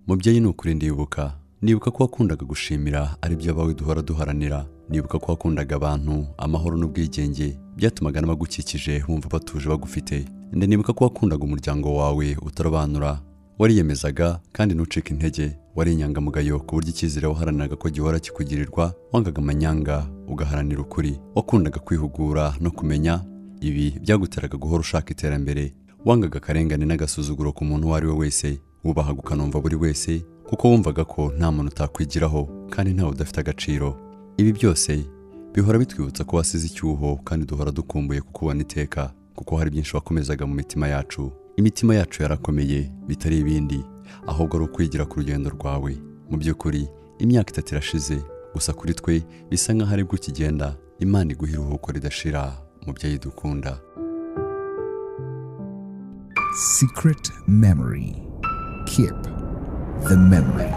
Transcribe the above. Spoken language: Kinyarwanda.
Mubyeyi, ni ukuri ndibuka. Nibuka ko wakundaga gushimira, ari byo abawe duhora duharanira. Nibuka ko wakundaga abantu, amahoro n'ubwigenge, byatumaga n'abagukikije bumva batuje bagufite. Ndanibuka ko wakundaga umuryango wawe utarobanura, wariyemezaga kandi ntucike intege. Wari inyangamugayo ku buryo icyizere waharaniraga ko gihora kikugirirwa. Wangaga amanyanga, ugaharanira ukuri. Wakundaga kwihugura no kumenya, ibi byaguteraga guhora ushaka iterambere. Wangaga akarengane n'agasuzuguro ku muntu uwo ari we wese. Wubahaga ukanumva buri wese, kuko wumvaga ko nta muntu utakwigiraho kandi ntawe udafite agaciro. Ibi byose bihora bitwibutsa ko wasize icyuho, kandi duhora dukumbuye kukubona iteka, kuko hari byinshi wakomezaga mu mitima yacu. Imitima yacu yarakomeye bitari ibindi, ahubwo ari ukwigira ku rugendo rwawe. Mu by'ukuri imyaka 3 irashize, gusa kuri twe bisa nk'aho aribwo ukigenda. Imana iguhe iruhuko ridashira, mubyeyi dukunda. Secret Memory. Keep the memory.